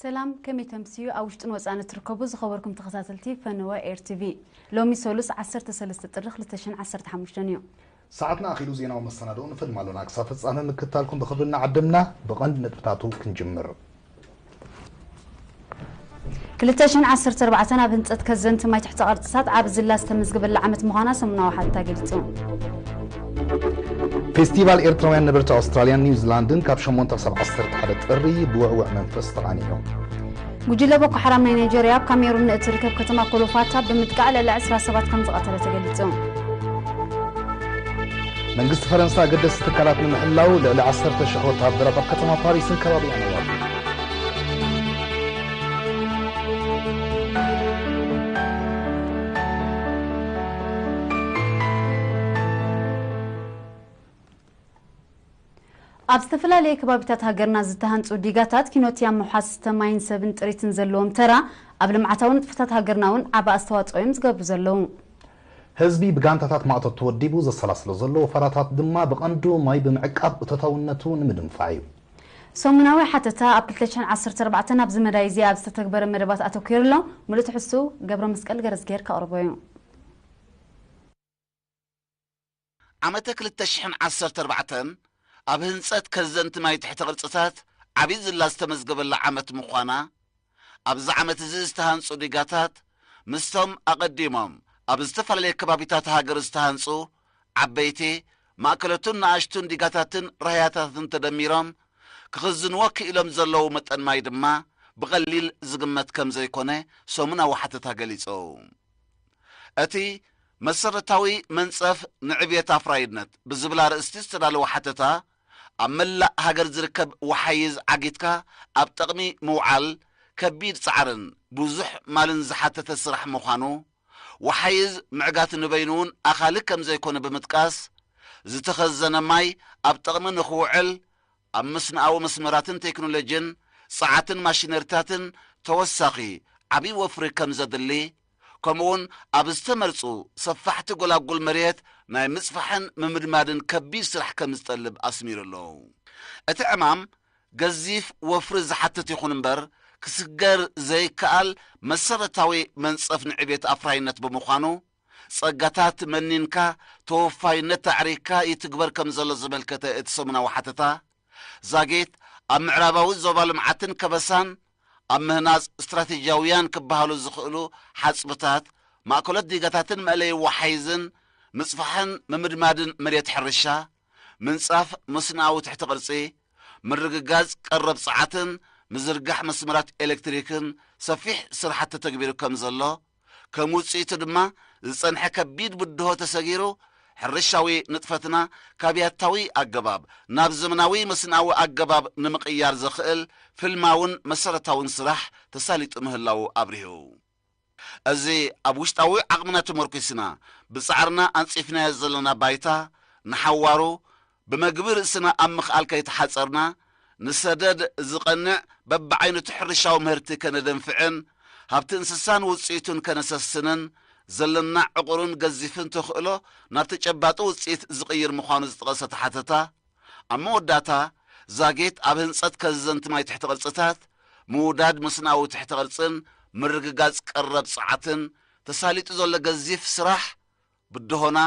ሰላም፣ ከመይ ተምስዩ? ኣብ ውሽጥን ወጻእን እትርከቡ ዝኸበርኩም ተኸታተልቲ ፈነወ ኤር ቲቪ፣ ሎሚ ሰሉስ ዓሰርተ ሰለስተ ጥሪ ክልተ ሽሕን ዓሰርተ ሓሙሽተን እዩ። ሰዓትና ኣኺሉ። ዜናዊ መሰናድኦ ንፈልም ኣሎና። ክሳብ ፍጻመ ምክትታልኩም ብኽብሪ እናዓደምና፣ ብቐንዲ ነጥብታቱ ክንጅምር። ክልተ ሽሕን ዓሰርተ ኣርባዕተን ኣብ ህንጸት ከዘንቲ ማይ ትሕተ ቅርጽታት ዓቢ ዝላ ዝተመዝገበላ ዓመት ምዃና ሰሙናዊ ሓተታ ገሊጹ። ፌስቲቫል ኤርትራውያን ነበርቲ ኣውስትራልያን ኒውዚላንድን ካብ ሸሞንተ ክሳብ ዓሰርተ ሓደ ጥሪ ብውዕውዕ መንፈስ ተቓኒዑ። ጉጅለ ቦኮ ሓራም ናይ ናይጀርያ ኣብ ካሜሩን ንእትርከብ ከተማ ኮሎፋታ ብምጥቃዕ ልዕሊ ዕስራ ሰባት ከም ዝቐተለ ተገሊጹ። መንግስቲ ፈረንሳ ኣገደስቲ ትካላት ንምሕላው ልዕሊ ዓሰርተ ሽሕ ወተሃደራት ኣብ ከተማ ፓሪስን ከባቢኣን ኣዋፊሩ። ኣብ ዝተፈላለየ ከባቢታት ሃገርና ዝተሃንጹ ዲጋታት ኪኖት ያም ምውሓስ ዝስተ ማይን ሰብን ጥሪትን ዘለዎም ተራ ኣብ ልምዓታዊ ንጥፈታት ሃገርና እውን ዓቢ ኣስተዋጽኦ እዮም ዝገብሩ ዘለዉ። ህዝቢ ብጋንታታት ማእቶት ተወዲቡ ዘሰላስሎ ዘሎ ወፈራታት ድማ ብቐንዱ ማይ ብምዕቃብ እቶታውነቱ ንምድንፋዕ እዩ። ሰሙናዊ ሓተታ ኣብ ክልተ ሽሕን ዓሰርተ ኣርባዕተን ኣብዚ መዳይ እዚ ኣብ ዝተተግበረ መደባት ኣተኲሩ ኣሎ። ሙሉእ ትሕዝቱ ገብረ መስቀል ገረዝጌር ከቕርቦ እዩ። ዓመተ ክልተ ሽሕን ዓሰርተ ኣርባዕተን ኣብ ህንጸት ከዘንቲ ማይ ትሕተ ቅርጽታት ዓቢ ዝላ ዝተመዝገበላ ዓመት ምዃና፣ ኣብዚ ዓመት እዚ ዝተሃንጹ ዲጋታት ምስቶም ኣቐዲሞም ኣብ ዝተፈላለየ ከባቢታት ሃገር ዝተሃንጹ ዓበይቲ፣ ማእከለቱን ንኣሽቱን ዲጋታትን ራህያታትን ተደሚሮም ክኽዝንዎ ክኢሎም ዘለዉ መጠን ማይ ድማ ብቐሊል ዝግመት ከም ዘይኮነ ሰሙናዊ ሓተታ ገሊጹ። እቲ መሰረታዊ መንጸፍ ንዕብየት ኣፍራይነት ብዝብል ኣርእስቲ ዝተዳለወ ሓተታ፣ ኣብ መላእ ሃገር ዝርከብ ወሓይዝ ዓጊትካ ኣብ ጥቕሚ ምውዓል ከቢድ ጻዕርን ብዙሕ ማልን ዝሓተተ ስራሕ ምዃኑ፣ ወሓይዝ ምዕጋት ንበይኑ እውን ኣኻሊ ከም ዘይኮነ ብምጥቃስ፣ ዝተኸዘነ ማይ ኣብ ጥቕሚ ንኽውዕል ኣብ መስንኣዊ መስመራትን ቴክኖሎጂን ጸዓትን ማሽነሪታትን ተወሳኺ ዓቢ ወፍሪ ከም ዘድሊ፣ ከምኡውን ኣብ ዝተመርጹ ሰፋሕቲ ጎላጉል መሬት ናይ ምጽፋሕን ምምድማድን ከቢድ ስራሕ ከም ዝጠልብ ኣስሚሩ ኣሎ። እቲ ዕማም ገዚፍ ወፍሪ ዝሓትት ይኹን እምበር፣ ክስገር ዘይከኣል መሰረታዊ መንጸፍ ንዕቤት ኣፍራይነት ብምዃኑ፣ ጸጋታት መኒንካ ተወፋይነት ኣዕሪግካ ይትግበር ከም ዘሎ ዘመልከተ እቲ ሰሙናዊ ሓተታ፣ ዛጊት ኣብ ምዕራባዊ ዞባ ልምዓትን ከበሳን ኣብ ምህናጽ ስትራቴጂያውያን ክበሃሉ ዝኽእሉ ሓጽብታት፣ ማእከሎት ዲጋታትን መእለዪ ወሓይዝን፣ ምጽፋሕን ምምድማድን መሬት ሕርሻ፣ ምንጻፍ መስንኣዊ ትሕቲ ቅርጺ፣ ምርግጋጽ ቀረብ ጸዓትን ምዝርጋሕ መስመራት ኤሌክትሪክን ሰፊሕ ስራሓት ተተግቢሩ ከም ዘሎ፣ ከም ውጽኢቱ ድማ ዝጸንሐ ከቢድ ብድሆ ተሰጊሩ፣ ሕርሻዊ ንጥፈትና ካብ ያታዊ ኣገባብ ናብ ዘመናዊ መስንኣዊ ኣገባብ ንምቕያር ዘኽእል ፍልማውን መሰረታውን ስራሕ ተሳሊጡ ምህላዉ ኣብሪሁ። እዚ ኣብ ውሽጣዊ ዓቕምና ተመርኲስና ብጻዕርና ኣንጺፍናዮ ዘለና ባይታ ንሓዋሩ ብመግቢ ርእስና ኣብ ምኽኣል ከይተሓጸርና፣ ንሰደድ ዝቐንዕ በብዓይነቱ ሕርሻዊ ምህርቲ ከነደንፍዕን ሃብቲ እንስሳን ውጽኢቱን ከነሰስንን ዘለና ዕቑርን ገዚፍን ተኽእሎ ናብ ተጨባጢ ውጽኢት ዝቕይር ምዃኑ ዝጠቐሰ እቲ ሓተታ፣ ኣብ መወዳእታ ዛጊት ኣብ ህንጸት ከዘንቲ ማይ ትሕቲ ቅርጽታት፣ ምውዳድ መስንኣዊ ትሕቲ ቅርጽን ምርግጋጽ ቀረብ ጸዓትን ተሳሊጡ ዘሎ ገዚፍ ስራሕ ብድሆና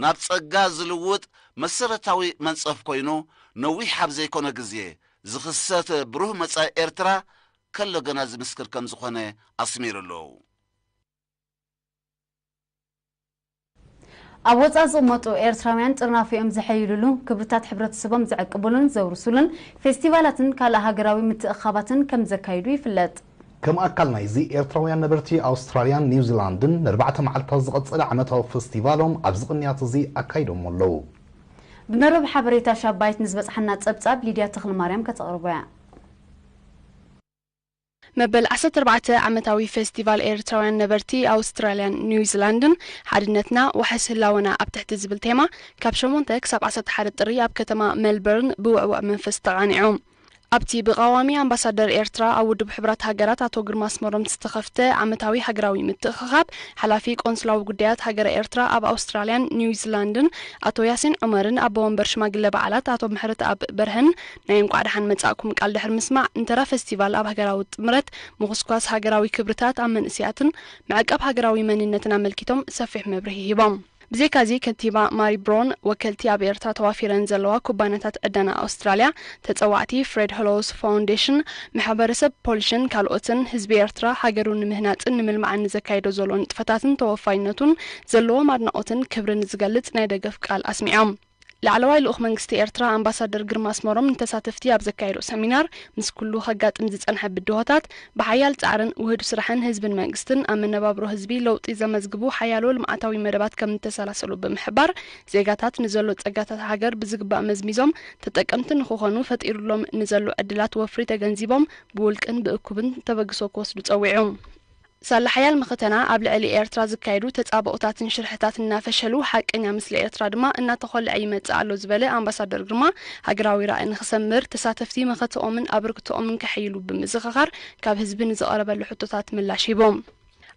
ናብ ጸጋ ዝልውጥ መሰረታዊ መንጸፍ ኮይኑ፣ ነዊሕ ኣብ ዘይኮነ ግዜ ዝኽሰት ብሩህ መጻኢ ኤርትራ ከሎ ገና ዝምስክር ከም ዝኾነ ኣስሚሩሉ። ኣብ ወጻኢ ዝቕመጡ ኤርትራውያን ጥርናፈኦም ዘሐይሉሉ፣ ክብርታት ሕብረተሰቦም ዘዕቅቡሉን ዘውርሱሉን ፌስቲቫላትን ካልእ ሃገራዊ ምትእኽኻባትን ከም ዘካይዱ ይፍለጥ። ከም ኣካል ናይዚ፣ ኤርትራውያን ነበርቲ ኣውስትራልያን ኒውዚላንድን ንኣርባዕተ መዓልታት ዝቐጸለ ዓመታዊ ፈስቲቫሎም ኣብዚ ቅንያት እዚ ኣካይዶሞ ኣለዉ። ብመርበብ ሓበሬታ ሻባይት ንዝበጽሓና ጸብጻብ ሊድያ ተኽለማርያም ከተቕርቦ እያ። መበል ዓሰርተ ኣርባዕተ ዓመታዊ ፌስቲቫል ኤርትራውያን ነበርቲ ኣውስትራልያን ኒውዚላንድን ሓድነትና ዋሕስ ህላወና ኣብ ትሕቲ ዝብል ቴማ ካብ ሸሞንተ ክሳብ ዓሰርተ ሓደ ጥሪ ኣብ ከተማ ሜልበርን ብውዕውዕ መንፈስ ተቓኒዑ። ኣብቲ ብቐዋሚ ኣምባሳደር ኤርትራ ኣብ ውድብ ሕቡራት ሃገራት ኣቶ ግርማ ኣስመሮም ዝተኸፍተ ዓመታዊ ሃገራዊ ምትእኽኻብ፣ ሓላፊ ቆንስላዊ ጉዳያት ሃገረ ኤርትራ ኣብ ኣውስትራልያን ኒውዚላንድን ኣቶ ያሲን ዑመርን ኣቦ ወንበር ሽማግለ በዓላት ኣቶ ምሕረተኣብ በርሀን ናይ እንቋዕ ደሓን መጻእኩም ቃል ድሕሪ ምስማዕ፣ ንተራ ፈስቲቫል ኣብ ሃገራዊ ጥምረት፣ ምኹስኳስ ሃገራዊ ክብርታት ኣብ መንእስያትን ምዕቃብ ሃገራዊ መንነትን ኣመልኪቶም ሰፊሕ መብርሂ ሂቦም። ብዘይካዚ፣ ከንቲባ ማሪ ብሮን፣ ወከልቲ ኣብ ኤርትራ ተዋፊረን ዘለዋ ኩባንያታት ዕደና ኣውስትራልያ፣ ተጸዋዕቲ ፍሬድ ሆሎውስ ፋውንዴሽን፣ ማሕበረሰብ ፖሊሽን ካልኦትን፣ ህዝቢ ኤርትራ ሃገሩ ንምህናጽን ንምልማዕን ንዘካይዶ ዘሎ ንጥፈታትን ተወፋይነቱን ዘለዎም ኣድናቖትን ክብርን ዝገልጽ ናይ ደገፍ ቃል ኣስሚዖም። ላዕለዋይ ልኡኽ መንግስቲ ኤርትራ ኣምባሳደር ግርማ ኣስመሮም ንተሳተፍቲ ኣብ ዘካየዶ ሰሚናር፣ ምስ ኩሉ ከጋጥም ዝጸንሐ ብድሆታት፣ ብሓያል ጻዕርን ውህዱ ስራሕን ህዝብን መንግስትን ኣብ መነባብሮ ህዝቢ ለውጢ ዘመዝግቡ ሓያሎ ልምዓታዊ መደባት ከም እተሰላሰሉ ብምሕባር፣ ዜጋታት ንዘሎ ጸጋታት ሃገር ብዝግባእ መዝሚዞም ተጠቀምቲ ንክኾኑ ፈጢሩሎም ንዘሎ ዕድላት ወፍሪ ተገንዚቦም ብውልቅን ብእኩብን ተበግሶ ክወስዱ ጸዊዑ። ሳላ ሓያል መኸተና ኣብ ልዕሊ ኤርትራ ዝካየዱ ተጻብኦታትን ሽርሕታትን እናፈሸሉ፣ ሓቀኛ ምስሊ ኤርትራ ድማ እናተኾልዐ ይመጽእ ኣሎ ዝበለ ኣምባሳደር ግርማ፣ ሃገራዊ ራእይ ንኽሰምር ተሳተፍቲ መኸተኦምን ኣበርክቶኦምን ከሐይሉ ብምዝኽኻር፣ ካብ ህዝቢ ንዝቐረበሉ ሕቶታት ምላሽ ሂቦም።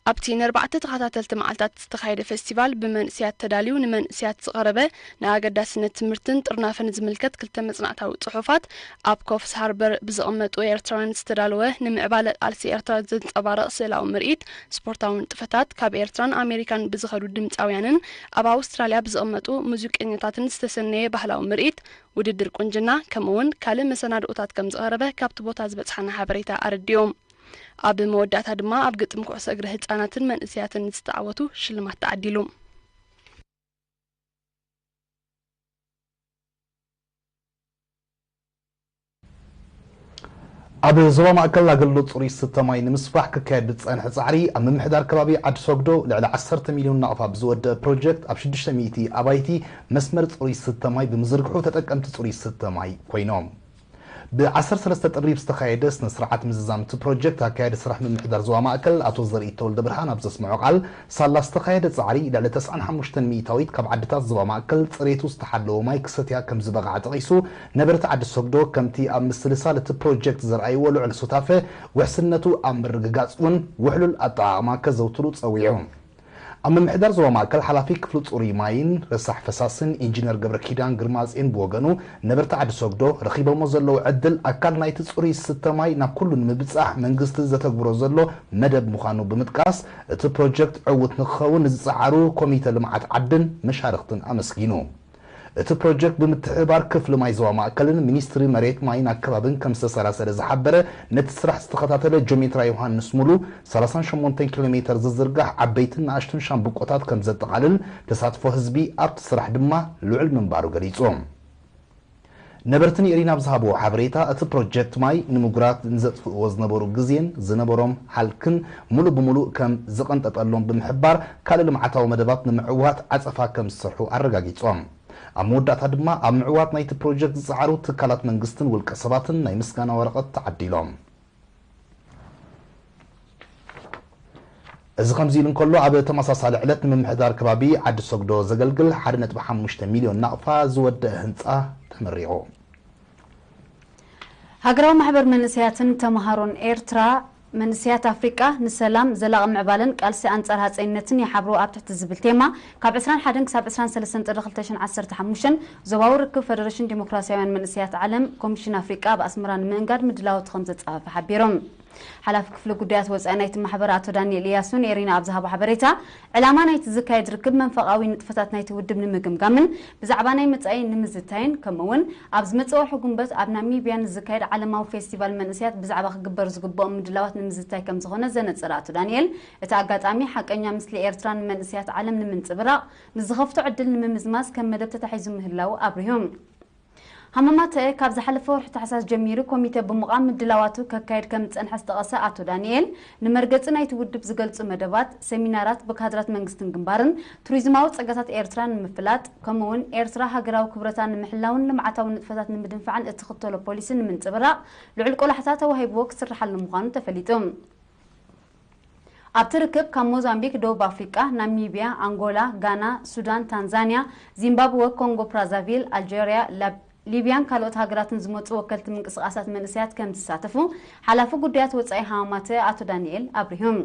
ኣብቲ ንኣርባዕተ ተኸታተልቲ መዓልታት ዝተኻየደ ፈስቲቫል፣ ብመንእስያት ተዳልዩ ንመንእስያት ዝቐረበ ንኣገዳስነት ትምህርትን ጥርናፈን ዝምልከት ክልተ መጽናዕታዊ ጽሑፋት፣ ኣብ ኮፍስ ሃርበር ብዝቕመጡ ኤርትራውያን ዝተዳለወ ንምዕባለ ቃልሲ ኤርትራ ዘንጸባርቕ ስእላዊ ምርኢት፣ ስፖርታዊ ንጥፈታት፣ ካብ ኤርትራን ኣሜሪካን ብዝኸዱ ድምጻውያንን ኣብ ኣውስትራልያ ብዝቕመጡ ሙዚቀኛታትን ዝተሰነየ ባህላዊ ምርኢት፣ ውድድር ቁንጅና፣ ከምኡ'ውን ካልእ መሰናድኦታት ከም ዝቐረበ ካብቲ ቦታ ዝበጽሓና ሓበሬታ ኣረዲኡ። ኣብ መወዳእታ ድማ ኣብ ግጥም ኩዕሶ እግሪ ህጻናትን መንእስያትን ዝተዓወቱ ሽልማት ተዓዲሉ። ኣብ ዞባ ማእከል ኣገልግሎት ጽሩይ ዝስተ ማይ ንምስፋሕ ክካየድ ብዝጸንሐ ጻዕሪ፣ ኣብ ምምሕዳር ከባቢ ዓዲ ሶግዶ ልዕሊ ዓሰርተ ሚልዮን ናቕፋ ብዝወደአ ፕሮጀክት ኣብ ሽዱሽተ ሚእቲ ኣባይቲ መስመር ጽሩይ ዝስተ ማይ ብምዝርግሑ ተጠቀምቲ ጽሩይ ዝስተ ማይ ኮይኖም። ብ ዓሰርተ ሰለስተ ጥሪ ብዝተኻየደ ስነ ስርዓት ምዝዛም እቲ ፕሮጀክት፣ ኣካያዲ ስራሕ ምምሕዳር ዞባ ማእከል ኣቶ ዘርኢ ተወልደ ብርሃን ኣብ ዘስምዖ ቃል፣ ሳላ ዝተኻየደ ጻዕሪ፣ ልዕሊ ተስዓን ሓሙሽተን ሚእታዊት ካብ ዓድታት ዞባ ማእከል ጽሬቱ ዝተሓለወ ማይ ክሰትያ ከም ዝበቕዓ ጠቒሱ፣ ነበርቲ ዓዲ ሶግዶ ከምቲ ኣብ ምስልሳል እቲ ፕሮጀክት ዘርኣይዎ ልዑል ሱታፈ፣ ውሕስነቱ ኣብ ምርግጋጽ እውን ውሕሉል ኣጠቓቕማ ከዘውትሩ ጸዊዑ። ኣብ ምምሕዳር ዞባ ማእከል ሓላፊ ክፍሊ ጽሩይ ማይን ረሳሕ ፈሳስን ኢንጂነር ገብረኪዳን ግርማጼን ብወገኑ፣ ነበርቲ ዓዲ ሶግዶ ረኺቦሞ ዘለዉ ዕድል ኣካል ናይቲ ጽሩይ ዝስተ ማይ ናብ ኩሉ ንምብጻሕ መንግስቲ ዘተግብሮ ዘሎ መደብ ምዃኑ ብምጥቃስ፣ እቲ ፕሮጀክት ዕዉት ንክኸውን ንዝጸዓሩ ኮሚተ ልምዓት ዓድን መሻርኽትን ኣመስጊኑ። እቲ ፕሮጀክት ብምትሕብባር ክፍሊ ማይ ዞባ ማእከልን ሚኒስትሪ መሬት ማይን ኣከባብን ከም ዝተሰላሰለ ዝሓበረ ነቲ ስራሕ ዝተኸታተለ ጆሜትራ ዮሃንስ ሙሉ፣ ሰላሳን ሸሞንተን ኪሎ ሜተር ዝዝርጋሕ ዓበይትን ንኣሽቱን ሻምብቆታት ከም ዘጠቓልል፣ ተሳትፎ ህዝቢ ኣብቲ ስራሕ ድማ ልዑል ምንባሩ ገሊጹ። ነበርቲ ንኤሪና ኣብ ዝሃብዎ ሓበሬታ፣ እቲ ፕሮጀክት ማይ ንምጉራት ንዘጥፍእዎ ዝነበሩ ግዜን ዝነበሮም ሃልክን ሙሉእ ብሙሉእ ከም ዝቐንጠጠሎም ብምሕባር፣ ካልእ ልምዓታዊ መደባት ንምዕዋት ዓጸፋ ከም ዝሰርሑ ኣረጋጊጾም። ኣብ መወዳእታ ድማ፣ ኣብ ምዕዋት ናይቲ ፕሮጀክት ዝጸዓሩ ትካላት መንግስትን ውልቀ ሰባትን ናይ ምስጋና ወረቐት ተዓዲሎም። እዚ ከምዚ ኢሉ እንከሎ፣ ኣብ ተመሳሳሊ ዕለት ንምምሕዳር ከባቢ ዓዲ ሶግዶ ዘገልግል ሓደ ነጥቢ ሓሙሽተ ሚልዮን ናቕፋ ዝወደአ ህንጻ ተመሪቑ። ሃገራዊ ማሕበር መንእሰያትን ተመሃሮን ኤርትራ፣ መንእሰያት ኣፍሪቃ ንሰላም፣ ዘላቒ ምዕባለን ቃልሲ ኣንጻር ሃጸይነትን ይሓብሩ ኣብ ትሕቲ ዝብል ቴማ፣ ካብ ዕስራን ሓደን ክሳብ ዕስራን ሰለስተን ጥሪ ክልተ ሽሕን ዓሰርተ ሓሙሽተን ዞባዊ ርክብ ፈደረሽን ዲሞክራስያውያን መንእሰያት ዓለም ኮሚሽን ኣፍሪቃ ኣብ ኣስመራ ንምእንጋድ ምድላዋቱ ከም ዘጻፈፈ ሓቢሮም። ሓላፊ ክፍሊ ጉዳያት ወጻኢ ናይቲ ማሕበር ኣቶ ዳንኤል ኢያሱ ንኤሪና ኣብ ዝሃቦ ሓበሬታ፣ ዕላማ ናይቲ ዝካየድ ርክብ መንፈቓዊ ንጥፈታት ናይቲ ውድብ ንምግምጋምን ብዛዕባ ናይ መጻኢ ንምዝታይን፣ ከምኡ'ውን ኣብ ዝመጽእ ወርሒ ጉንበት ኣብ ናሚብያ ንዝካየድ ዓለማዊ ፌስቲቫል መንእሰያት ብዛዕባ ክግበር ዝግብኦም ምድላዋት ንምዝታይ ከም ዝኾነ ዘነጸረ ኣቶ ዳንኤል፣ እቲ ኣጋጣሚ ሓቀኛ ምስሊ ኤርትራ ንመንእሰያት ዓለም ንምንጽብራቕ ንዝኸፍቶ ዕድል ንምምዝማዝ ከም መደብ ተታሒዙ ምህላዉ ኣብሪሁ። ሃመማተአ ካብ ዝሓለፈ ወርሒ ታሕሳስ ጀሚሩ ኮሚተ ብምቋም ምድላዋቱ ከካየድ ከም ዝጸንሐ ዝጠቐሰ ኣቶ ዳንኤል፣ ንመርገጺ ናይቲ ውድብ ዝገልጹ መደባት፣ ሰሚናራት ብካድራት መንግስትን ግንባርን፣ ቱሪዝማዊ ጸጋታት ኤርትራ ንምፍላጥ፣ ከምኡ'ውን ኤርትራ ሃገራዊ ክብረታ ንምሕላውን ልምዓታዊ ንጥፈታት ንምድንፋዕን እትኽተሎ ፖሊሲ ንምንጽብራቕ ልዑል ቆላሕታ ተዋሂብዎ ክስርሓሉ ምዃኑ ተፈሊጡ። ኣብቲ ርክብ ካብ ሞዛምቢክ፣ ደቡብ ኣፍሪቃ፣ ናሚብያ፣ ኣንጎላ፣ ጋና፣ ሱዳን፣ ታንዛንያ፣ ዚምባብወ፣ ኮንጎ ብራዛቪል፣ ኣልጀርያ፣ ላብ-፣ ሊብያን ካልኦት ሃገራትን ዝመጹ ወከልቲ ምንቅስቓሳት መንእሰያት ከም ዝሳተፉ ሓላፊ ጉዳያት ወጻኢ ሃማማተ ኣቶ ዳንኤል ኣብሪሆም።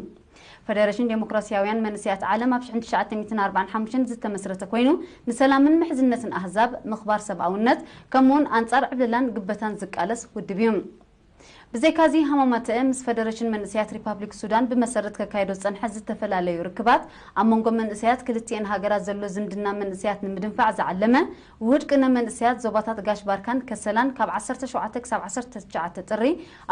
ፈደረሽን ዴሞክራሲያውያን መንእሰያት ዓለም ኣብ ሽሕን ትሽዓተ ሚእትን ኣርባዓን ሓሙሽተን ዝተመስረተ ኮይኑ፣ ንሰላምን ምሕዝነትን ኣህዛብ፣ ምኽባር ሰብኣውነት፣ ከምኡውን ኣንጻር ዕብለላን ግበታን ዝቃለስ ውድብ እዩ። ብዘይካዚ ሃማማተ ምስ ፈደረሽን መንእሰያት ሪፓብሊክ ሱዳን ብመሰረት ከካየዶ ዝጸንሐ ዝተፈላለዩ ርክባት፣ ኣብ መንጎ መንእሰያት ክልቲኤን ሃገራት ዘሎ ዝምድና መንእሰያት ንምድንፋዕ ዝዓለመ ውሁድ ቅነ መንእሰያት ዞባታት ጋሽ ባርካን ከሰላን ካብ ዓሰርተ ሸውዓተ ክሳብ ዓሰርተ ትሽዓተ ጥሪ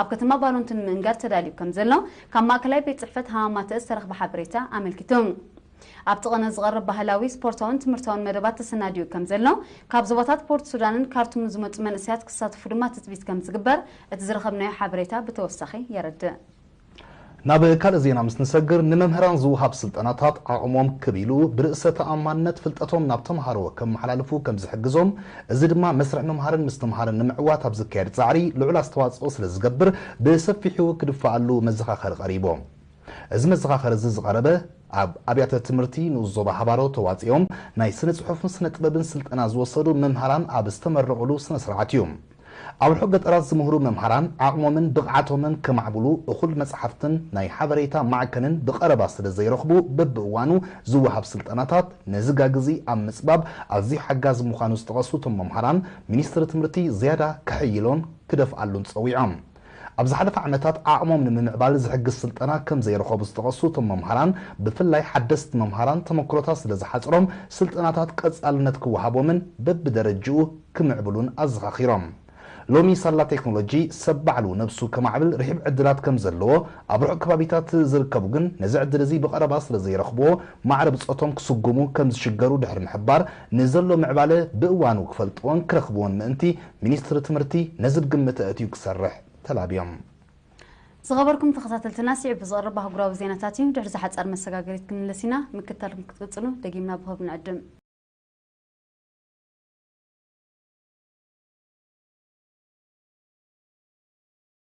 ኣብ ከተማ ባሮንትን ምእንጋድ ተዳልዩ ከም ዘሎ ካብ ማእከላይ ቤት ጽሕፈት ሃማማተ ዝተረኽበ ሓበሬታ ኣመልኪቱ። ኣብቲ ቅነ ዝቐርብ ባህላዊ፣ ስፖርታውን ትምህርታውን መደባት ተሰናዲኡ ከም ዘሎ፣ ካብ ዞባታት ፖርት ሱዳንን ካርቱምን ዝመጹ መንእሰያት ክሳተፉ ድማ ትጽቢት ከም ዝግበር እቲ ዝረኸብናዮ ሓበሬታ ብተወሳኺ የረድእ። ናብ ካልእ ዜና ምስ ንሰግር፣ ንመምህራን ዝወሃብ ስልጠናታት ዓቕሞም ክብ ኢሉ ብርእሰ ተኣማንነት ፍልጠቶም ናብ ተምሃሮ ከመሓላልፉ ከም ዝሕግዞም፣ እዚ ድማ መስርዕ ምምሃርን ምስትምሃርን ንምዕዋት ኣብ ዝካየድ ጻዕሪ ልዑል ኣስተዋጽኦ ስለ ዝገብር ብሰፊሑ ክድፈኣሉ መዘኻኸሪ ቀሪቡ። እዚ መዘኻኸሪ እዚ ዝቐረበ ኣብ ኣብያተ ትምህርቲ ንኡስ ዞባ ሃባሮ ተዋጺኦም ናይ ስነ ጽሑፍን ስነ ጥበብን ስልጠና ዝወሰዱ መምሃራን ኣብ ዝተመረቑሉ ስነ ስርዓት እዩ። ኣብ ርሑቕ ገጠራት ዝምህሩ መምሃራን ዓቕሞምን ብቕዓቶምን ከማዕብሉ እኹል መጽሓፍትን ናይ ሓበሬታ ማዕከንን ብቐረባ ስለ ዘይረኽቡ በብእዋኑ ዝወሃብ ስልጠናታት ነዚ ጋግዚ ኣብ ምጽባብ ኣዝዩ ሓጋዚ ምዃኑ ዝጠቐሱ እቶም መምሃራን ሚኒስትሪ ትምህርቲ ዝያዳ ክሕይሎን ክደፍኣሉን ጸዊዖም። ኣብ ዝሓለፈ ዓመታት ዓቕሞም ንምምዕባል ዝሕግዝ ስልጠና ከም ዘይረኸቡ ዝጠቐሱ እቶም መምሃራን፣ ብፍላይ ሓደስቲ መምሃራን ተመክሮታት ስለ ዝሓጽሮም ስልጠናታት ቀጻልነት ክወሃቦምን በብደረጅኡ ክምዕብሉን ኣዘኻኺሮም። ሎሚ ሳላ ቴክኖሎጂ ሰብ ባዕሉ ነብሱ ከማዕብል ርሒብ ዕድላት ከም ዘለዎ፣ ኣብ ርሑቕ ከባቢታት ዝርከቡ ግን ነዚ ዕድል እዚ ብቐረባ ስለ ዘይረኽብዎ ማዕረ ብጾቶም ክስጉሙ ከም ዝሽገሩ ድሕሪ ምሕባር፣ ንዘሎ ምዕባለ ብእዋኑ ክፈልጥዎን ክረኽብዎን ምእንቲ ሚኒስትሪ ትምህርቲ ነዚ ግምት ኣእትዩ ክሰርሕ ተላብዮም። ዝኸበርኩም ተኸታተልትና፣ ስዒቡ ዝቐርብ ኣህጉራዊ ዜናታት እዩ። ድሕሪ ዝሓጻር መሰጋገሪት ክንምለስ ኢና። ምክትታልኩም ክትቅጽሉ ደጊምና ብኽብሪ ንዕድም።